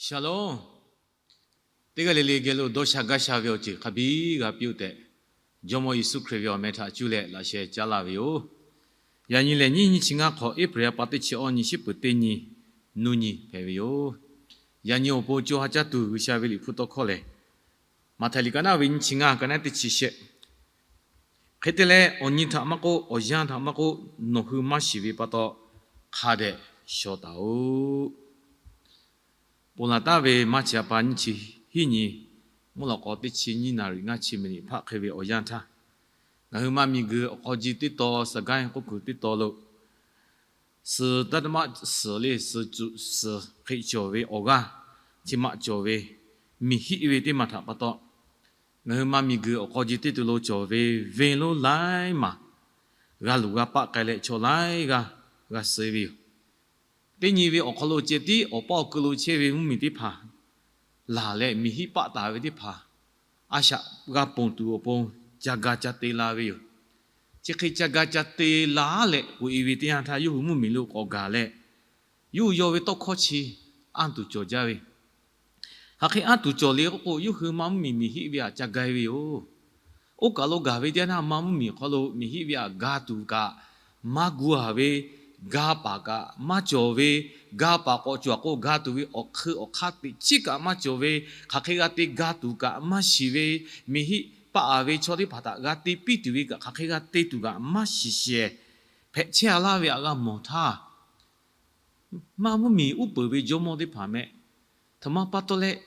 Shalom. Teˇ g'aˇ le le geh lo dawˇ sha gaˇ sha ve awˬ ceuˬ hk'a biˇ g'a piˇ-oˆ tehꞈ, Jawˇmawˇ Yeˍsuˆ Hkriꞈ ve awˬ meh htaꞈ cuˇ leh laꞈ sheh caˉ laˇ ve yoˬ. Yaꞈ nyi lehˬ, nyiˇ nyi chi ngaˇ hk'awꞈ, April ha pa teˇ chi awˇ nyi, shiˉ peuˬ teˇ nyi, nuˇ nyi hpehꞈ ve yoˬ. Yaꞈ nyi awˬ pon co ha caˇ tuˬ G'uiˬsha ve Liꞈ hpu tawˇ hkawˇ lehˬ, Maꞈhtehˍ liꞈ ka naˉ ve nyiˇ chi ngaˇ, ka naˉ teˇ chi shehˆ. Hk'e te leh, awˬ nyi htaꞈ maˇ k'oˆ, awˬ yanˇ htaꞈ maˇ k'oˆ, nawˬ hui maˇ shiˍ ve pa taw hk'a dehꞈ shaw taˍ-oꞈ. Ponˬ laˬ taˍ ve March ha pa nyiˇ chi hiˉ nyi, mvuhˇ lawꞈ k'aw teˇ chi nyiˇ naˍ riˍ ngaˇ chi miˬ niꞈ hpaˆ hk'e ve awˬ yanˇ htaˇ, ngaˬ hui maˇ miˬguiˬ awˬ hk'aw ji teˇ taw, Sagaing k'oˆ kuiˬ teˇ taw lo, suhˍ taˇ maˆ suhˍ le, suhˍ cuꞈ suhˍ hk'e cawˬ ve awˬ g'aˇ, chi maꞈ cawˬ ve miˬ hiˆ ve teˇ maˬ htaꞈ pa taw, ngaˬ hui maˇ miˬguiˬ awˬ k'aw ji teˇ taw lo cawˬ ve venˇ lonˉ laiˉ maˬ g'a luˬ g'a paˆ k'ai leh, chaw laiˉ g'aˇ g'a suh ve yoˬ. Teˇ nyi ve awˬ hk'aw lo ceh tiˉ awˬ paˇ awˬ keu lo chehˇ ve mvuhˇmiˬ teˇ hpaˍ laˬ leh, miˬ hiˆ paˆ taˍ ve teˇ hpaˍ a shaꞈ g'a ponˬ tuˬ awˬ pon ca ga ca te la ve yoˬ. Chi hk'e ca ga ca te la leh k'oꞈ-e ve teˇ yanˇ htaˇ, yawˇ hui mvuhˇmiˬ lo k'awꞈ gaˬ leh, yawˇ hui yaw ve tawˇ hkawˇ chi anˇ tuˬ cawˬ jaˇ ve. Hk'aˬ hk'e anˇ tuˬ cawˬ le k'oˆ k'o, yawˇ hui maˇ mvuhˇmiˬ miˬ hiˆ ve htaꞈ ca ga ve yoˬ. Oˇ kaˬ lo gaˬ ve teˇ yanˇ htaˇ, maˇ mvuhˇmiˬ hk'aw lo miˬ hiˆ ve htaꞈ ga tuˬ kaꞈ maˇ gu-a ve, ga paˍ kaꞈ maˇ cawˬ ve, ga paˍ k'awꞈ cawˬ k'o, ga tuˬ ve awˬ hk'eun awˬ hk'aˇ teꞈ chiˉ kaꞈ maˇ cawˬ ve, hk'aˬ hk'e g'a te ga tuˬ kaꞈ maˇ shiˍ ve, miˬ hiˆ paˆ-a ve chaw teˇ hpaˍ htaꞈ g'a te piˇ tuˬ ve kaꞈ hk'aˬ hk'e g'a te tuˬ kaꞈ maˇ shiˍ shehˍ, hpehꞈ chehˇ-a laˇ ve htaꞈ g'a mawˬ htaˇ, maˇ mvuhˇmiˬ uˉ peunˍ ve jawˇmawˇ teˇ hpaˍ meh, htoꞈ ma pa taw leh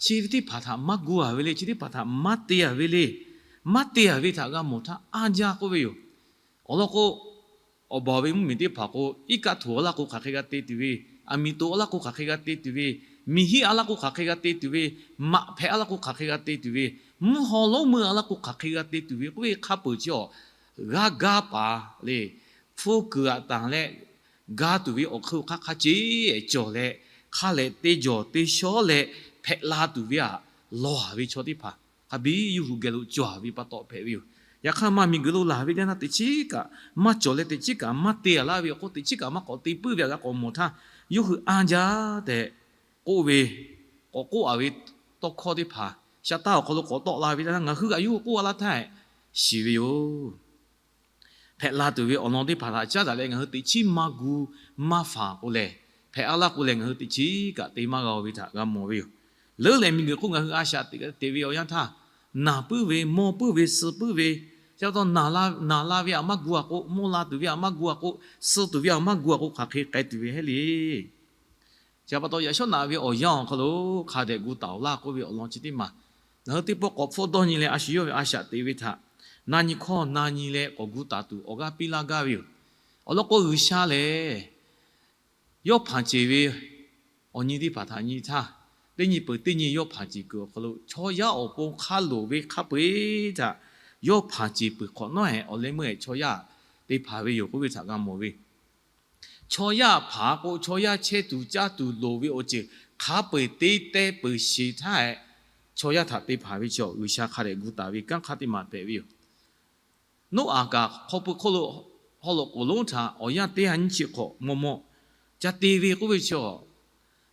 chi ve teˇ hpaˍ htaꞈ maˇ gu-a ve le, chi teˇ hpaˍ htaꞈ maˇ te-a ve le, maˇ te-a ve htaꞈ g'a mawˬ htaˇ, anˇ jaˇ k'oˆ ve yoˬ. Awˬ lawn k'o, awˬ baˬ ve mvuhˇmiˬ teˇ hpaˍ k'o, iˉ kaˆ htoꞈ-a laˇ k'o hk'aˬ hk'e g'a te tuˬ ve, aˬ miˍ toꞈ-a laˇ k'o hk'aˬ hk'e g'a te tuˬ ve, miˬ hiˆ-a laˇ k'o hk'aˬ hk'e g'a te tuˬ ve, maꞈ hpehꞈ-a laˇ k'o hk'aˬ hk'e g'a te tuˬ ve, mvuhˇ haw lonˉ meuˇ-a laˇ k'o hk'aˬ hk'e g'a te tuˬ ve k'oˆ ve hk'a peuˬ chi awˬ g'a ga paˍ le, hpu kuiˬ aꞈ tanˬ leh ga tuˬ ve awˬ hk'eun awˬ hk'aˇ hk'a ceˇ cawˬ leh, hk'a lehꞈ te jawˬ te shawˉ leh hpehꞈ la tuˬ ve htaꞈ lawˬ-a ve chaw teˇ hpaˍ hk'a biˇ yawˇ hui geh lo cawˬ-a ve pa taw hpehꞈ ve yoˬ. Yaꞈ hk'aˇ, maˇ miˬguiˬ lo laˬ ve teˇ yanˇ htaˇ, teˇ chiˉ kaꞈ maˇ cawˬ leh teˇ chiˉ kaꞈ maˇ te-a laˇ ve awˬ hk'oˆ, teˇ chiˉ kaꞈ maˇ k'awꞈ te puiˉ ve htaꞈ g'a k'awꞈ mawˬ htaˇ, yawˇ hui anˇ jaˇ tehꞈ k'oˆ ve, k'awꞈ k'oˆ-a ve tawˇ hkawˇ teˇ hpaˍ shaˍ taˇ awˬ hk'aw lo k'awꞈ tawˆ la ve teˇ yanˇ, ngaˬ hui kaꞈ yawˇ hui k'oˆ-a laˇ htaˇ shiˍ ve yoˬ. Hpehꞈ la tuˬ ve awˬ lawn teˇ hpaˍ htaꞈ caˉ daꞈ leh, ngaˬ hui teꞈ chiˉ maˇ gu maˇ faˍ k'o lehˬ, hpehꞈ-a laˇ k'o lehˬ, ngaˬ hui teꞈ chiˉ kaꞈ te maˇ g'a-o ve htaꞈ g'a mawˬ ve yoˬ. Leuˉ lehˬ, miˬguiˬ hk'oˆ ngaˬ hui a shaꞈ teꞈ te ve awˬ yanˇ htaˇ, naˬ puiˉ ve, mawˇ puiˉ ve, suh puiˉ ve, chi pa taw naˬ la ve htaꞈ maˇ gu-a k'o, mawˇ la tuˬ ve htaꞈ maˇ gu-a k'o, suh tuˬ ve htaꞈ maˇ gu-a k'o, hk'aˬ hk'e k'ai tuˬ ve heˆ le. Chi pa taw, yaꞈ shawˉ naꞈ ve awˬ yanˇ awˬ hk'aw lo hk'a dehꞈ gu taˍ-oꞈ laˇ k'oˆ ve awˬ lawn chi teˇ maˬ, ngaˬ hui teˇ pawˆ k'awꞈ hpfuhˆ dawˇ nyi leh, a shu yawˇ ve a shaꞈ teꞈ ve htaꞈ na nyi hkawˇ na nyi leh k'awꞈ gu taˍ tuˬ awˬ g'aˇ piˇ laˇ gaˇ ve yoˬ. Awˬ lawn k'o, G'uiˬsha lehˬ yawˇ hpanˍ ceˬ ve awˬ nyi teˇ hpaˍ htaꞈ nyi htaˇ, teˇ nyi peuˬ teˇ nyi yawˇ hpanˍ ceˬ kuiˬ awˬ hk'aw lo chaw yaˇ awˬ pon hk'a loˍ ve hk'a peu-eˬ htaꞈ yawˇ hpanˍ ceˬ peuˬ hk'awꞈ nawˉ-ehˍ, awˬ leh meuˇ-ehˍ chaw yaˇ te hpanˍ ve yoˬ k'oˆ ve htaꞈ g'a mawˬ ve. Chaw yaˇ hpanˍ k'o, chaw yaˇ chehˇ tuˬ caˇ tuˬ loˍ ve awˬ ceuˬ hk'a peu-eˬ te teh peuˬ sheˍ htaˇ-ehˍ, chaw yaˇ htaꞈ te hpanˍ ve chaw G'uiˬsha hk'a dehꞈ gu taˍ ve kanˉ hk'aˇ teˇ maˬ hpehꞈ ve yoˬ. Noˉaꞈ kaꞈ hk'aw pui hk'oˆ lo, haw loꞈ k'oˍ lonˉ htaꞈ awˬ yanˇ teˇ ha nyiˇ chi hk'awꞈ maw maw ca te ve k'oˆ ve chi,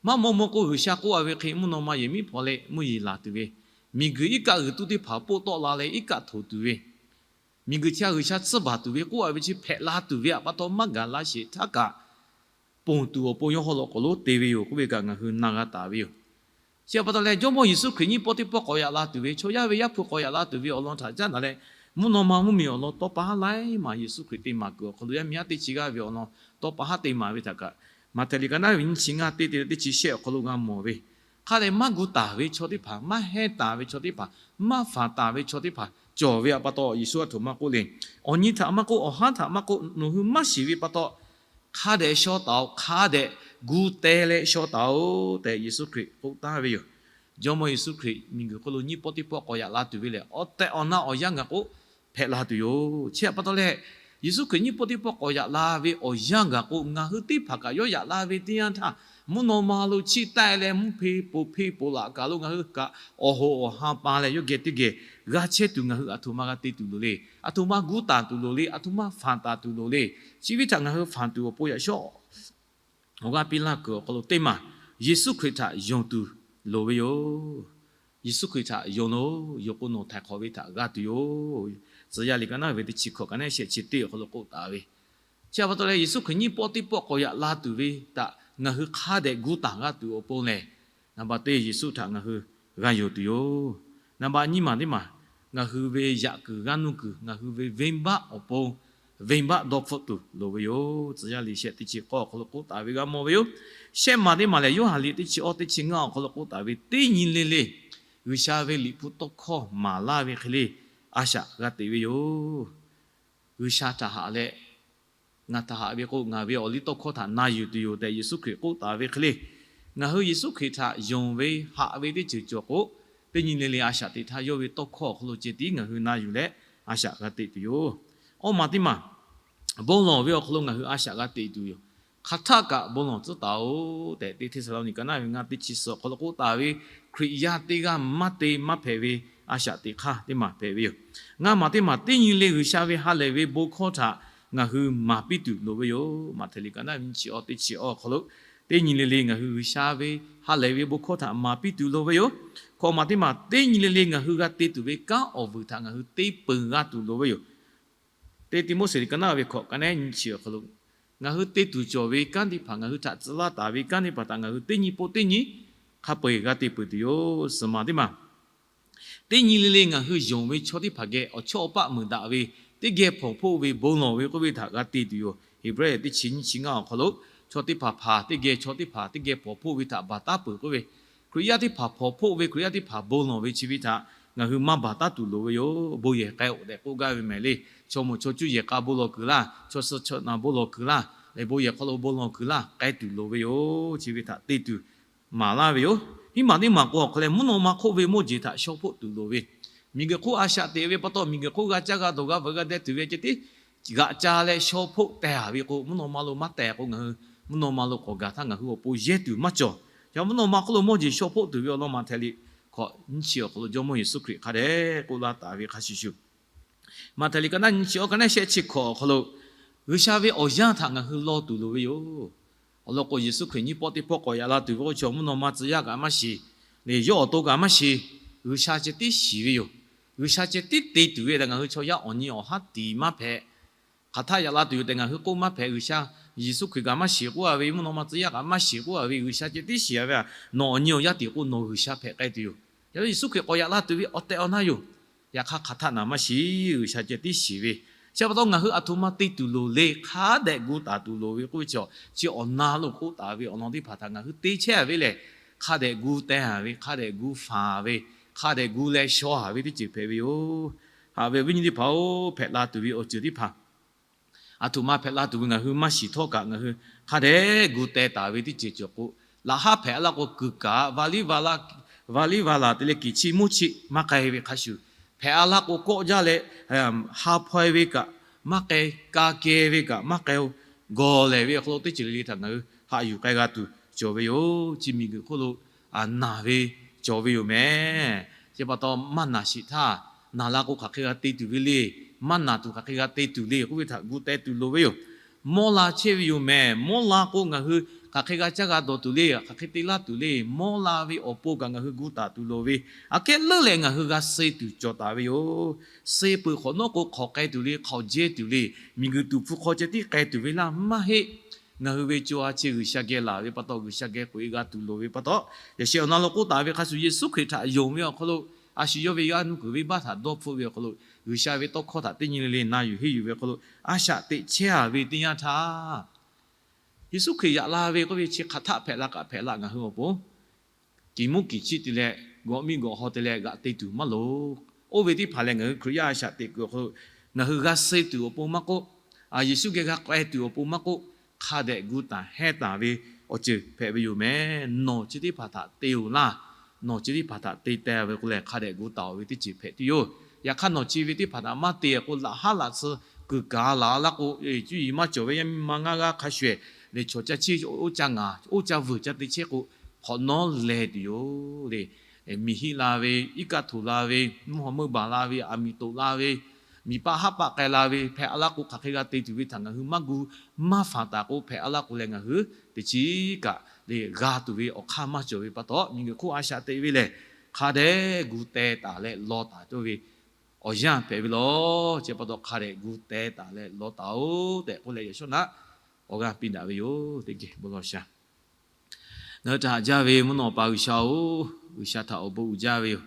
maˇ maw maw k'o, G'uiˬsha k'oˆ-a ve hk'e mvuhˇ naw ma yehˬ miˉ hpaw leh mvuhˇ yeˬ laˬ tuˬ ve, miˬguiˬ iˉ kaˆ g'uiˬ tuˇ teˇ hpaˍ poˆ tawˆ la leh iˉ kaˆ htoꞈ tuˬ ve, miˬguiˬ chi htaꞈ G'uiˬsha tsuhˇ baˬ tuˬ ve k'oˆ-a ve chi hpehꞈ la tuˬ ve htaꞈ pa taw maˇ gaˬ la sheˍ htaˇ kaꞈ, ponˬ tuˬ awˬ pon yawˇ haw loꞈ k'oˍ lonˉ te ve yoˬ k'oˆ ve kaꞈ ngaˬ hui na g'a taˍ ve yoˬ. Chi pa taw leh, Jawˇmawˇ Yeˍsuˆ Hkriꞈ nyiˇ pawˆ teˇ pawˆ k'awꞈ yaꞈ la tuˬ ve, chaw yaˇ ve Yaˇ hpu k'awꞈ yaꞈ la tuˬ ve awˬ lawn htaꞈ caˉ daꞈ leh, mvuhˇ naw ma mvuhˇmiˬ awˬ lawn tawˇ pa haˉ laiˉ maˬ Yeˍsuˆ Hkriꞈ te maˍ kuiˬ awˬ hk'aw lo yaˇ miˇ haˉ teˇ chi g'aˇ ve awˬ lawn tawˇ pa haˉ te maˍ ve htaꞈ kaꞈ, Maꞈhtehˍ liꞈ ka naˉ ve nyiˇ chi ngaˇ teˇ te teˇ chi shehˆ awˬ hk'aw lo g'a mawˬ ve. Hk'a dehꞈ maˇ gu taˍ ve chaw teˇ hpaˍ, maˇ hehnˇ taˍ ve chaw teˇ hpaˍ, maˇ faˍ taˍ ve chaw teˇ hpaˍ cawˬ ve htaꞈ pa taw, Yeˍsuˆ a htoꞈ ma k'oˆ le. Awˬ nyi htaꞈ maˇ k'oˆ, awˬ haˉ htaꞈ maˇ k'oˆ, nawˬ hui maˇ shiˍ ve pa taw, hk'a dehꞈ shaw taˍ-oꞈ, hk'a dehꞈ gu teh leh shaw taˍ-oꞈ tehꞈ Yeˍsuˆ Hkriꞈ k'oˆ taˍ ve yoˬ. Jawˇmawˇ Yeˍsuˆ Hkriꞈ miˬguiˬ hk'oˆ lo nyiˇ pawˆ teˇ pawˆ k'awꞈ yaꞈ la tuˬ ve lehˬ, awˬ tehˬ awˬ na awˬ yanˇ gaˬ k'o hpehꞈ la tuˬ yoˬ. Chi htaꞈ pa taw leh, Yeˍsuˆ Hkriꞈ nyiˇ pawˆ teˇ pawˆ k'awꞈ yaꞈ la ve awˬ yanˇ gaˬ k'o, ngaˬ hui teˇ hpaˍ kaꞈ yawˇ yaꞈ la ve teˇ yanˇ htaˇ, mvuhˇ naw ma lo chiˇ taˆ-e leh mvuhˇ hpe poˬ hpe poˬ laꞈ kaˬ lo ngaˬ hui kaꞈ awˬ hoꞈ awˬ ha pa leh yawˇ geh teˇ geh g'a chehˇ tuˬ ngaˬ hui a htoꞈ ma g'a te tuˬ loˍ le. A htoꞈ ma gu taˍ tuˬ loˍ le. A htoꞈ ma faˍ taˍ tuˬ loˍ le. Chi ve htaꞈ ngaˬ hui faˍ tuˬ awˬ pon yaꞈ shawˉ awˬ g'aˇ piˇ laˇ kuiˬ awˬ hk'aw lo teˇ maˬ Yeˍsuˆ Hkriꞈ htaꞈ yonˍ tuˬ loˍ ve yoˬ. Yeˍsuˆ Hkriꞈ htaꞈ yonˍ loˬ yoˬ k'o, nawˬ htaiˍ hk'awꞈ ve htaꞈ g'a tuˬ yoˬ. Tcuh yaˇ liꞈ ka naˉ ve teˇ chi hkawꞈ ka naˉ shehˆ chi teˇ awˬ hk'aw lo k'oˆ taˍ ve, chi pa taw leh Yeˍsuˆ Hkriꞈ nyiˇ pawˆ teˇ pawˆ k'awꞈ yaꞈ la tuˬ ve htaꞈ ngaˬ hui hk'a dehꞈ gu taˍ g'a tuˬ awˬ pon lehˬ, naˍ baꞈ teˇ Yeˍsuˆ htaꞈ ngaˬ hui g'a yonˍ tuˬ yoˬ. Naˍ baꞈ nyiˇ maˬ teˇ maˬ, ngaˬ hui ve yaꞈ kuiˬ g'aˇ nuˇ kuiˬ ngaˬ hui ve venˇbaˆ awˬ pon venˇbaˆ dawˇ hpfuhˆ tuˬ loˍ ve yoˬ. Tcuh yaˇ liꞈ shehˆ teˇ chi k'awˇ awˬ hk'aw lo k'oˆ taˍ ve g'a mawˬ ve yoˬ. Shehˆ maˬ teˇ maˬ lehˬ, Yoˇhanˬ liꞈ teˇ chi awˇ teˇ chi ngaˇ awˬ hk'aw lo k'oˆ taˍ ve, teˇ nyi le le G'uiˬsha ve Liꞈ hpu tawˇ hkawˇ maˍ laˇ ve hk'e le a shaꞈ g'a teꞈ ve yoˬ. G'uiˬsha htaꞈ haꞈ leh, ngaˬ htaꞈ haꞈ ve k'o, ngaˬ ve awˬ liˇ tawˇ hkawˇ htaꞈ na yuˬ tuˬ yoˬ tehꞈ Yeˍsuˆ Hkriꞈ k'oˆ taˍ ve hk'e le, ngaˬ hui Yeˍsuˆ Hkriꞈ htaꞈ yonˍ ve haꞈ ve teˇ ceuˬ cawˬ k'o, teˇ nyi le le a shaꞈ teꞈ htaˇ yawˇ ve tawˇ hkawˇ awˬ hk'aw lo ceh tiˉ ngaˬ hui na yuˬ leh a shaꞈ g'a teꞈ tuˬ yoˬ. Awˇ maˬ teˇ maˬ, bon lawˬ ve awˬ hk'aw lo ngaˬ hui a shaꞈ g'a teꞈ tuˬ yoˬ. Hk'aˬ htaˆ kaꞈ bon lawˬ tcuhˉ taˍ-oꞈ tehꞈ, teˇ Hteˇsaˍlawˇniˆ ka naˉ ve ngaˇ teˇ chi suhˍ awˬ hk'aw lo k'oˆ taˍ ve, Hkriꞈ yaˇ teˇ g'aˇ maˇ te maˇ hpehꞈ ve a shaꞈ teꞈ hk'aˇ teˇ maˬ hpehꞈ ve yoˬ. Ngaˇ maˬ teˇ maˬ, teˇ nyi le G'uiˬsha ve ha lehˬ ve bon hkawˇ htaꞈ ngaˬ hui maˍ piˇ tuˬ loˍ ve yoˬ. Maꞈhtehˍ liꞈ ka naˉ ve nyiˇ chi awˇ teˇ chi awˇ awˬ hk'aw lo, teˇ nyi le le ngaˬ hui G'uiˬsha ve ha lehˬ ve bon hkawˇ htaꞈ maˍ piˇ tuˬ loˍ ve yoˬ. Hkawꞈ maˬ teˇ maˬ, teˇ nyi le le ngaˬ hui g'a te tuˬ ve kanˉ awˬ vuiˬ htaꞈ ngaˬ hui te peuˬ g'a tuˬ loˍ ve yoˬ. Teˇ Tiˆmoˉseˍ liꞈ ka naˉ ve hkawꞈ ka naˉ nyiˇ chi awˬ hk'aw lo, ngaˬ hui te tuˬ cawˬ ve kanˉ teˇ hpaˍ, ngaˬ hui htaꞈ tcuh laˇ taˍ ve kanˉ teˇ hpaˍ htaꞈ ngaˬ hui teˇ nyi po teˇ nyi hk'a peu-eˬ g'a te peuˬ tuˬ yoˬ. Suhˍ maˬ teˇ maˬ, teˇ nyi le le ngaˬ hui yonˍ ve chaw teˇ hpaˍ geh awˬ chawˇ awˬ paˆ meuˍ daꞈ ve, teˇ geh hpawnˬ hpoˆ ve bon lawˬ ve k'oˆ ve htaꞈ g'a te tuˬ yoˬ. Heˍbrehˇ teˇ chi nyiˇ chi ngaˇ awˬ hk'aw lo, chaw teˇ hpaˍ hpaˍ teˇ geh, chaw teˇ hpaˍ teˇ geh hpawnˬ hpoˆ ve htaꞈ baˬ taˉ peuˬ k'oˆ ve, Hkriꞈ yaˇ teˇ hpaˍ hpawnˬ hpoˆ ve, Hkriꞈ yaˇ teˇ hpaˍ bon lawˬ ve chi ve htaꞈ ngaˬ hui maˇ baˬ taˉ tuˬ loˍ ve yoˬ. Bon yehˬ k'ai-oꞈ tehꞈ k'oˆ gaˇ ve mehˍ le. Chaw moˍ chaw cuˇ yehˬ k'a bon lawˬ kuiˬ laˇ, chaw suh chaw na bon lawˬ kuiˬ laˇ, leh bon yehˬ hk'aw lo bon lawˬ kuiˬ laˇ k'ai tuˬ loˍ ve yoˬ. Chi ve htaꞈ te tuˬ maˍ laˇ ve yoˬ. Hiˉ maˬ teˇ maˬ k'o awˬ hk'aw leh, mvuhˇ naw ma hk'oˆ ve mawˇ jeˬ htaꞈ shaw hpoˆ tuˬ loˍ ve, miˬguiˬ hk'oˆ a shaꞈ teꞈ ve pa taw, miˬguiˬ hk'oˆ g'a caˇ g'a dawˬ g'a veuꞈ g'a deh tuˬ ve ceh tiˉ g'aꞈ ca leh shaw hpoˆ teh-a ve k'o, mvuhˇ naw ma lo maˇ teh k'o, ngaˬ hui mvuhˇ naw ma lo k'awꞈ gaˬ htaˇ ngaˬ hui awˬ pon yehˇ tuˬ maˇ cawˬ. Yaꞈ mvuhˇ naw ma hk'oˆ lo mawˇ jeˬ shaw hpoˆ tuˬ ve awˬ lawn maꞈ htehꞈ liꞈ hkawꞈ nyiˇ chi awˬ hk'aw lo Jawˇmawˇ Yeˍsuˆ Hkriꞈ hk'a dehꞈ k'oˆ laˇ taˍ ve hk'a shuˍ shuˍ, maꞈ htehꞈ liꞈ ka naˉ nyiˇ chi awˇ ka naˉ shehˆ chi hkawꞈ awˬ hk'aw lo, G'uiˬsha ve awˬ yanˇ htaꞈ ngaˬ hui law tuˬ loˍ ve yoˬ. Awˬ lawn k'o, Yeˍsuˆ Hkriꞈ nyiˇ pawˆ teˇ pawˆ k'awꞈ yaꞈ la tuˬ ve k'o, chaw mvuhˇ naw ma tcuh yaˇ kaꞈ maˇ shiˍ, leh yawˇ awˬ to kaꞈ maˇ shiˍ. G'uiˬsha ceh tiˉ shiˍ ve yoˬ. G'uiˬsha ceh tiˉ te tuˬ ve htaꞈ ngaˬ hui chaw yaˇ awˬ nyi awˬ haˉ tiˍ maˇ hpehꞈ. Hk'aˬ htaˆ yaꞈ la tuˬ yoˬ tehꞈ ngaˬ hui k'oˆ maˇ hpehꞈ. G'uiˬsha, Yeˍsuˆ Hkriꞈ kaꞈ maˇ shiˍ k'oˆ-a ve, mvuhˇ naw ma tcuh yaˇ kaꞈ maˇ shiˍ k'oˆ-a ve, G'uiˬsha ceh tiˉ shiˍ-a ve htaꞈ nawˬ awˬ nyi awˬ yaˇ tiˍ k'o, nawˬ G'uiˬsha hpehꞈ k'ai tuˬ yoˬ. Yaꞈ hk'aˇ Yeˍsuˆ Hkriꞈ k'awꞈ yaꞈ la tuˬ ve awˬ tehˬ awˬ na yoˬ. Yaꞈ hk'aˇ hk'aˬ htaˆ naˍ maˇ shiˍ, G'uiˬsha ceh tiˉ shiˍ ve. Chi pa taw ngaˬ hui aˬ htoꞈ ma te tuˬ loˍ le, hk'a dehꞈ gu taˍ tuˬ loˍ ve k'oˆ ve chi, chi awˬ na lo k'oˆ taˍ ve awˬ lawn teˇ hpaˍ htaꞈ ngaˬ hui te chehˇ-a ve lehˬ, hk'a dehꞈ gu teh-a ve, hk'a dehꞈ gu faˍ ve, hk'a dehꞈ gu leh shaw-a ve teˇ ceuˬ hpehꞈ ve yoˬ. Haꞈ ve awˬ viˉ nyi teˇ hpaˍ-oˬ, hpehꞈ la tuˬ ve awˬ ceuˬ teˇ hpaˍ aˬ htoꞈ ma hpehꞈ la tuˬ ve ngaˬ hui maˇ shiˍ htawˇ kaꞈ, ngaˬ hui hk'a dehꞈ gu teh taˍ ve teˇ ceuˬ cawˬ k'o, laꞈ haˉ hpehꞈ-a laˇ k'o, kuiˬ kaꞈ va liˇ va la, va liˇ va laˬ te leh kiˬ chiˆ muˇ chiˆ maˇ k'ai ve hk'a shuˍ, hpehꞈ-a laˇ k'o, kawˆ jaˇ leh ha hpaw-e ve kaꞈ maˇ k'ai, ka keh ve kaꞈ maˇ k'ai-o. Gawˬ lehˬ ve awˬ hk'aw lo teˇ ceuˬ le le htaꞈ ngaˬ hui haꞈ yuˬ k'ai g'a tuˬ cawˬ ve yoˬ. Chi miˬguiˬ hk'oˆ lo naˬ ve cawˬ ve yoˬ mehˍ. Chi pa taw maˇ naˬ sheˍ htaˇ, naˬ la k'o hk'aˬ hk'e g'a te tuˬ ve le, maˇ naˬ tuˬ hk'aˬ hk'e g'a te tuˬ le k'oˆ ve htaꞈ gu teh tuˬ loˍ ve yoˬ. Mawˇ la chehˇ ve yoˬ mehˍ. Mawˇ la k'o ngaˬ hui hk'aˬ hk'e g'a caˇ g'a dawˬ tuˬ le, hk'aˬ hk'e te laˇ tuˬ le. Mawˇ la ve awˬ pon kaꞈ ngaˬ hui gu taˍ tuˬ loˍ ve, aꞈ kehˉ leuˉ leh ngaˬ hui g'a suh tuˬ cawˬ taˍ ve yoˬ. Suh peuˬ hk'awꞈ nawˉ k'o, hk'awꞈ k'ai tuˬ le, hk'awꞈ jehˇ tuˬ le, miˬguiˬ tuˍ hpu hk'aw ceh tiˉ k'ai tuˬ ve laˇ maˇ heˆ. Ngaˬ hui ve co-a chi G'uiˬsha geh laˬ ve pa taw, G'uiˬsha geh k'oꞈ-e g'a tuˬ loˍ ve pa taw, yaꞈ sheh awˬ na lo k'oˆ taˍ ve hk'a shuˍ, Yeˍsuˆ Hkriꞈ htaꞈ yonˍ ve awˬ hk'aw lo, a shu yawˇ ve g'aˇ nuˇ kuiˬ venˇbaˆ htaꞈ dawˇ hpfuhˆ ve awˬ hk'aw lo, G'uiˬsha ve tawˇ hkawˇ htaꞈ teˇ nyi le le na yuˬ henˇ yuˬ ve awˬ hk'aw lo, a shaꞈ teꞈ chehˇ-a ve teˇ yanˇ htaˇ, Yeˍsuˆ Hkriꞈ yaꞈ la ve k'oˆ ve chi hk'aˬ htaˆ hpehꞈ la kaꞈ hpehꞈ la ngaˬ hui awˬ pon kiˬ muˇ kiˬ chiˆ te leh, gawꞈ miˇ gawꞈ haw te leh g'aꞈ te tuˬ maˇ loˍ. Oˇ ve teˇ hpaˍ lehˬ, ngaˬ hui Hkriꞈ yaˇ a shaꞈ teꞈ kuiˬ awˬ hk'aw lo ngaˬ hui g'a suh tuˬ awˬ pon maˇ k'oˆ, Yeˍsuˆ geh g'a k'ai tuˬ awˬ pon maˇ k'oˆ, hk'a dehꞈ gu taˍ hehnˇ taˍ ve awˬ ceuˬ hpehꞈ ve yoˬ mehˍ. Nawˬ chi teˇ hpaˍ htaꞈ te-oˬ laˇ. Nawˬ chi teˇ hpaˍ htaꞈ te teh ve k'o lehˬ, hk'a dehꞈ gu taˍ-oˬ ve teˇ ceuˬ hpehꞈ tuˬ yoˬ. Yaꞈ hk'aˇ nawˬ chi ve teˇ hpaˍ htaꞈ maˇ te k'o, laꞈ haˉ laꞈ tsuhˇ kuiˬ kaˍ laˬ laˇ k'o, cuˇ yiˍ maˇ cawˬ ve yaˇ miˇ ma ngaˇ g'aˇ hk'a shuˍ-ehˍ leh chaw ca chiˇ oˇ ca ngaˍ oˇ ca vuiˬ ca te chehˇ k'o, hk'awꞈ nawˉ leh tuˬ yoˬ le. Miˬ hiˆ la ve, iˉ kaˆ htoꞈ la ve, mvuhˇ haw meuˇ baˬ la ve, aˬ miˍ toꞈ la ve, miˬ paˆ haˉ paˆ k'ai la ve hpehꞈ a laˇ k'o, hk'aˬ hk'e g'a te tuˬ ve htaꞈ ngaˬ hui maˇ gu maˇ fanˬ taˍ k'o, hpehꞈ a laˇ k'o leh ngaˬ hui teˇ chiˉ kaꞈ le g'a tuˬ ve awˬ hk'aˇ maˇ cawˬ ve pa taw, miˬguiˬ hk'oˆ a shaꞈ teꞈ ve lehˬ, hk'a dehꞈ gu teh taˍ leh law taˍ cawˇ ve awˬ yanˇ hpehꞈ ve law. Chi pa taw hk'a dehꞈ gu teh taˍ leh law taˍ-oˬ tehꞈ k'oˆ leh, yaꞈ shawˉ naˆ awˬ g'aˇ piˇ daꞈ ve yoˬ. Teˇ geh bon lawˬ sha. Ngaˬ hui htaꞈ haꞈ jaˇ ve mvuhˇ naw Awˬ pa G'uiˬsha-oˬ, G'uiˬsha htaꞈ awˬ bon uiˍ jaˇ ve yoˬ.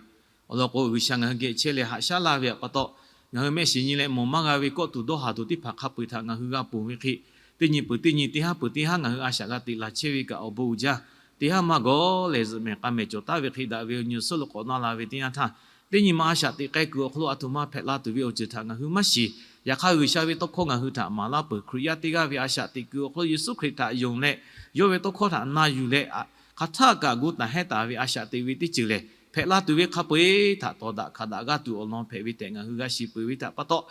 Awˬ lawn k'o, G'uiˬsha ngaˬ hui geh chehˇ leh haꞈ shaˉ laˇ ve pa taw, ngaˬ hui mehˆ shiˍ nyi leh mawˬ maˇ g'a ve kawˆ tuˬ dawˇ haˍ tuˬ teˇ hpaˍ hk'a peu-eˬ htaꞈ ngaˬ hui g'a ponˬ ve hk'e, teˇ nyi peuˬ teˇ nyi, teˇ haˉ peuˬ teˇ haˉ ngaˬ hui a shaꞈ g'a teꞈ laˬ chehˇ ve kaꞈ awˬ bon uiˍ jaˇ. Teˇ haˉ maˇ gawˬ leh zuhꞈ mehˍ k'a mehˍ cawˬ taˍ ve hk'e, daꞈ ve awˬ nyi suhˉ lo k'awꞈ na la ve teˇ yanˇ htaˇ, teˇ nyi ma a shaꞈ teꞈ k'ai kuiˬ awˬ hk'aw lo aˬ htoꞈ ma hpehꞈ la tuˬ ve awˬ ceuˬ htaꞈ ngaˬ hui maˇ shiˍ. Yaꞈ hk'aˇ, G'uiˬsha ve tawˇ hkawˇ ngaˬ hui htaꞈ maˍ laˇ peuˬ. Hkriꞈ yaˇ teˇ g'aˇ ve a shaꞈ teꞈ kuiˬ awˬ hk'aw lo Yeˍsuˆ Hkriꞈ htaꞈ yonˍ leh, yawˇ ve tawˇ hkawˇ htaꞈ na yuˬ leh, hk'aˬ htaˆ kaꞈ gu taˍ hehnˇ taˍ ve a shaꞈ teꞈ ve teˇ ceuˬ lehˬ, hpehꞈ la tuˬ ve hk'a peu-eˬ htaꞈ tawˍ daꞈ hkanˍ daꞈ g'aˇ tuˬ awˬ lawn hpehꞈ ve tehꞈ ngaˬ hui g'a shiˍ peuˬ ve htaꞈ pa taw,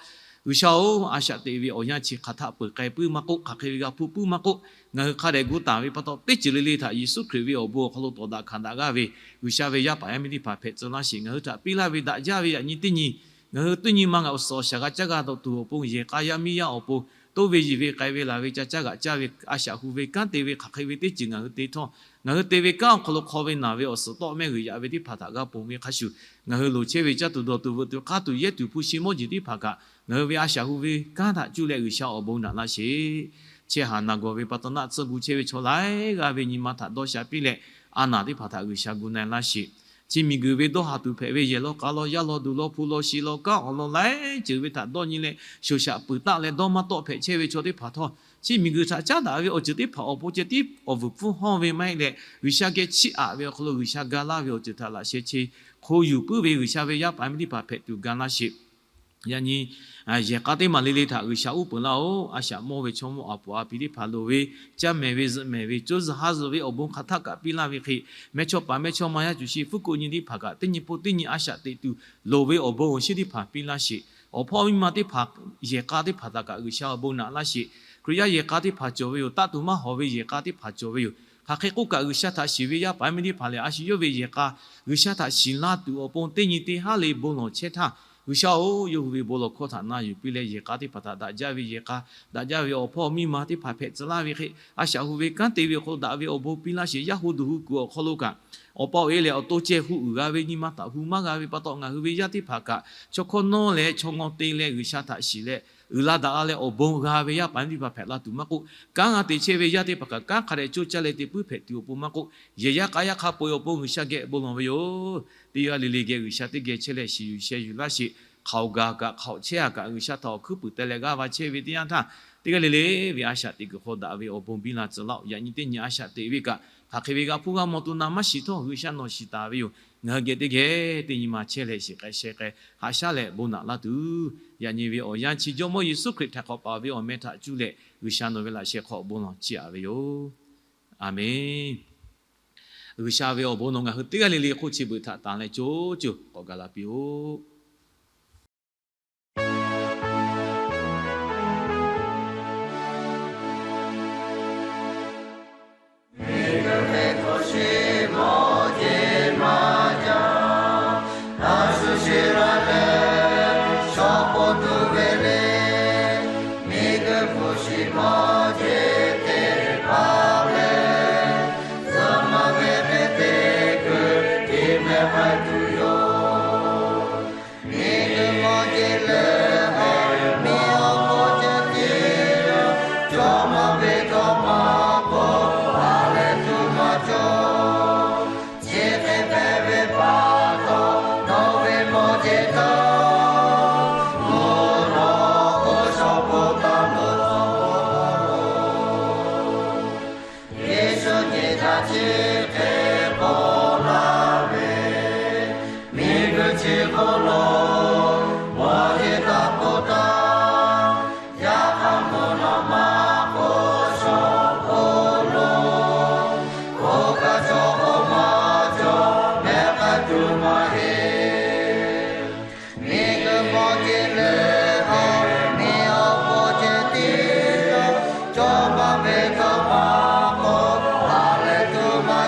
G'uiˬsha-oˬ, a shaꞈ teꞈ ve awˬ yanˇ chi hk'aˬ htaˆ peuˬ k'ai puiˉ maˇ k'oˆ, hk'aˬ hk'e ve g'a hpuˇ puiˉ maˇ k'oˆ, ngaˬ hui hk'a dehꞈ gu taˍ ve pa taw, teˇ ceuˬ le le htaꞈ Yeˍsuˆ Hkriꞈ ve awˬ bon awˬ hk'aw lo tawˍ daꞈ hkanˍ daꞈ g'aˇ ve G'uiˬsha ve yaˇ paˍ yaˇ miˇ teˇ hpaˍ hpehꞈ tcuh laˇ sheˍ. Ngaˬ hui htaꞈ piˇ laˇ ve daꞈ jaˇ ve yaꞈ nyi teˇ nyi, ngaˬ hui teˇ nyi ma ngaˬ awˬ suhˍ awˬ shaˍ g'a caˇ g'a dawˬ tuˬ awˬ pon, yehˬ k'a yaˇ miˇ yaˇ awˬ pon, toˇ ve yiˬ ve k'ai ve laˬ ve ca caˇ g'aꞈ caˇ ve a shaꞈ hu ve kanˉ te ve hk'aˬ hk'e ve teˇ ceuˬ ngaˬ hui te htawˇ, ngaˬ hui te ve kanˉ awˬ hk'aw lo hk'aw ve naˬ ve awˬ suhˍ tawˆ mehˆ g'uiˬ yaꞈ ve teˇ hpaˍ htaꞈ g'a ponˬ ve hk'a shuˍ, ngaˬ hui loˍ chehˇ ve caˇ tuˬ dawˬ tuˬ veuꞈ tuˬ k'aˇ tuˬ yehˇ tuˬ hpu shi mawˇ jeˬ teˇ hpaˍ kaꞈ ngaˬ hui ve a shaꞈ hu ve kanˉ htaꞈ cuˇ leh G'uiˬsha awˬ bon naꞈ laˇ sheˍ. Chehˇ haˍ naˬ gawˬ ve pa taw naˆ tsuhˇ gu chehˇ ve chaw laiˉ g'aˇ ve nyi ma htaꞈ dawˇ sha piˇ leh, a naˬ teˇ hpaˍ htaꞈ G'uiˬsha gu na-e laˇ sheˍ. Chi miˬguiˬ ve dawˇ haˍ tuˬ hpehꞈ ve yehˬ law k'a law yaˇ law duˬ law hpu law shi law kanˉ awˬ lawn laiˉ ceuˬ ve htaꞈ dawˇ nyi leh shoˍ shaꞈ peuˬ taˆ leh dawˇ maˇ tawˆ hpehꞈ chehˇ ve chaw teˇ hpaˍ htawˇ, chi miˬguiˬ htaꞈ caˉ daꞈ ve awˬ ceuˬ teˇ hpaˍ awˬ pon ceh tiˉ awˬ vuiˬ pfuhˇ hawˇ ve maˇ heˆ leh, G'uiˬsha geh chiˇ aꞈ ve awˬ hk'aw lo G'uiˬsha ga laˇ ve awˬ ceuˬ htaꞈ laꞈ sheh che hk'o yuˬ puiˉ ve G'uiˬsha ve yaˇ paˍ miˇ teˇ hpaˍ hpehꞈ tuˬ ga laˇ sheˍ. Yaꞈ nyi yehˬ k'a teˇ maˬ le le htaꞈ G'uiˬsha uˉ peunˍ laˇ-oˬ. A shaꞈ mawˇ ve chaw mawˇ a puˍ a pi teˇ hpaˍ loˍ ve, caˇ mehˍ ve zuhꞈ mehˍ ve, co zuhˬ ha zuhˬ ve awˬ bon hk'aˬ htaˆ kaꞈ piˇ laˇ ve hk'e, mehˇchawˇ paˍ mehˇchawˇma yaˇ cuˬ shi fuˉ kuˆ nyi teˇ hpaˍ kaꞈ teˇ nyi po teˇ nyi a shaꞈ teꞈ tuˬ loˍ ve awˬ bon awˬ shinˉ teˇ hpaˍ piˇ laˇ sheˍ. Awˬ hpawˇ miˇ ma teˇ hpaˍ, yehˬ k'a teˇ hpaˍ htaꞈ kaꞈ G'uiˬsha awˬ bon naꞈ laˇ sheˍ. Hkriꞈ yaˇ yehˬ k'a teˇ hpaˍ cawˬ ve yoˬ. Taˆ tuˬ maˇ hawˍ ve yehˬ k'a teˇ hpaˍ cawˬ ve yoˬ. Hk'aˬ hk'e k'oˆ kaꞈ, G'uiˬsha htaꞈ shiˍ ve yaˇ paˍ miˇ teˇ hpaˍ lehˬ, a shu yawˇ ve yehˬ k'a G'uiˬsha htaꞈ shiˍ la tuˬ awˬ pon teˇ nyi teˇ haˉ le bon lawˬ chehˇ htaˇ, G'uiˬsha-oˬ, yawˇ hui ve bon lawˬ hkawˇ htaꞈ na yuˬ piˇ leh, yehˬ k'a teˇ hpaˍ htaꞈ daꞈ jaˇ ve yehˬ k'a, daꞈ jaˇ ve awˬ hpawˇ miˇ ma teˇ hpaˍ hpehꞈ tcuh laˇ ve hk'e, a shaꞈ hu ve kanˉ te ve awˬ hk'aw lo daꞈ ve awˬ bon piˇ laˇ sheˍ. Yaˇ hu duˬ hu kuiˬ awˬ hk'aw lo kaꞈ, awˬ pa awˬ e lehˬ awˬ to ceh hu uiˍ g'a ve nyi ma htaꞈ hu maˇ g'a ve pa taw, ngaˬ hui ve yaˇ teˇ hpaˍ kaꞈ chaw hkawˇ nawˇ leh chaw ngaw te leh G'uiˬsha htaꞈ shiˍ leh uiˍ la daꞈ la leh awˬ bon g'a ve yaˇ paˍ miˇ teˇ hpaˍ hpehꞈ la tuˬ maˇ k'oˆ, kanˉ g'a te chehˇ ve yaˇ teˇ hpaˍ kaꞈ kanˉ hk'a dehꞈ coˇ caˇ leh te puiˉ hpehꞈ tuˬ awˬ pon maˇ k'oˆ, yehˬ yaˇ k'a yaˇ hk'a peu-eˬ awˬ pon G'uiˬsha geh bon lawˬ ve yoˬ. Teˇ g'aˇ le le geh G'uiˬsha teˇ geh chehˇ leh shiˍ yuˬ sheh yuˬ laˇ sheˍ. Hk'aoˍ gaˬ kaꞈ hk'aoˍ chehˇ-a kaꞈ, G'uiˬsha htaꞈ awˬ hkuiˉ puiˍ teh leh g'aˇ va chehˇ ve teˇ yanˇ htaˇ, teˇ g'aˇ le le ve a shaꞈ teꞈ kuiˬ hk'aw daꞈ ve awˬ bon biˇ la tcuh laˇ-oˬ. Yaꞈ nyi teˇ nyi a shaꞈ teꞈ ve kaꞈ, hk'aˬ hk'e ve g'a hpuˇ g'a mawˬ tuˬ naˍ maˇ shiˍ htawˇ, G'uiˬsha nawˬ shiˍ taˍ ve yoˬ. Ngaˬ hui geh teˇ geh teˇ nyi ma chehˇ leh shiˍ k'ai sheh k'ai haꞈ shaˉ leh bon naꞈ laˇ tuˬ, yaꞈ nyi ve awˬ yanˇ chi Jawˇmawˇ Yeˍsuˆ Hkriꞈ htaꞈ hk'awꞈ paˍ ve awˬ meh htaꞈ cuˇ leh G'uiˬsha nawˬ ve laꞈ sheh hk'aw bon lawˬ chiˇ aꞈ ve yoˬ. A menˬ. G'uiˬsha ve awˬ bon nawˬ ngaˬ hui teˇ g'aˇ le le hk'oˆ chi beuꞈ htaꞈ tanˍ leh co co k'awꞈ gaˬ la piˇ-oˆ. Yeˍsuˆ nyi htaꞈ chi hk'e k'oˆ laˇ ve, miˬguiˬ chi hk'oˆ lo mawˬ jeˬ taˍ k'oˆ taˍ, yaꞈ hk'aˇ mvuhˇ naw ma k'oˆ shawˍ k'oˆ lo, oˇ kaꞈ chaw k'oˆ maˇ cawˬ mehˍ k'ai tuˬ maˇ heˆ. Miˬguiˬ mawˬ jeˬ leh, miˬ awˬ po ceh tiˉ lo, cawˇ maˇ ve tawˇ maˇ k'oˆ, ha lehˬ tuˬ maˇ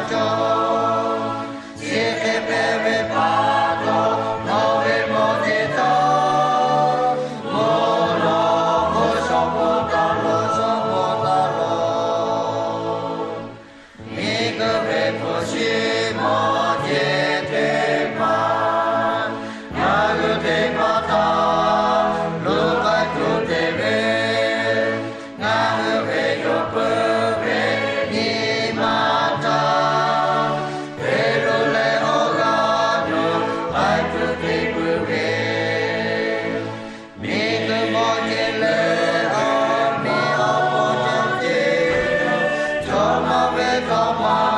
htaꞈ ma